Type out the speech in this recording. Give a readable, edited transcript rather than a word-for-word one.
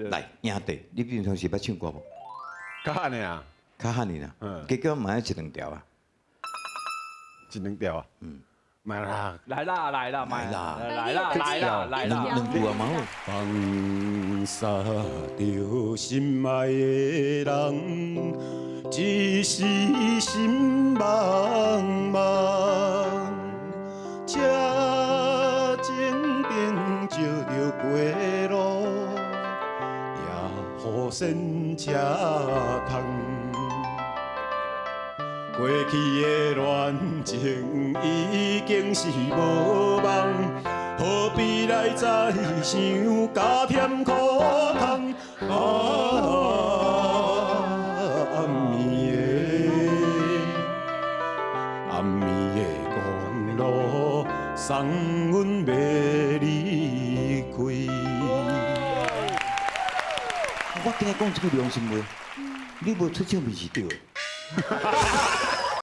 來，兄弟，你平常時捌唱歌無？較罕的啊，較罕呢啦，結果嘛愛一兩條啊。一兩條啊，嗯，來啦，來啦來啦，來啦。來啦來啦來啦。兩兩句啊嘛好。放殺著心愛的人，一時心茫茫。車前燈照著街路，也予仙車窗。過去的戀情已經是無夢，何必來再想，加添苦痛。啊，暗暝的，暗暝的公路，送阮欲離開。我今日講這句良心話，你無出唱片是對的。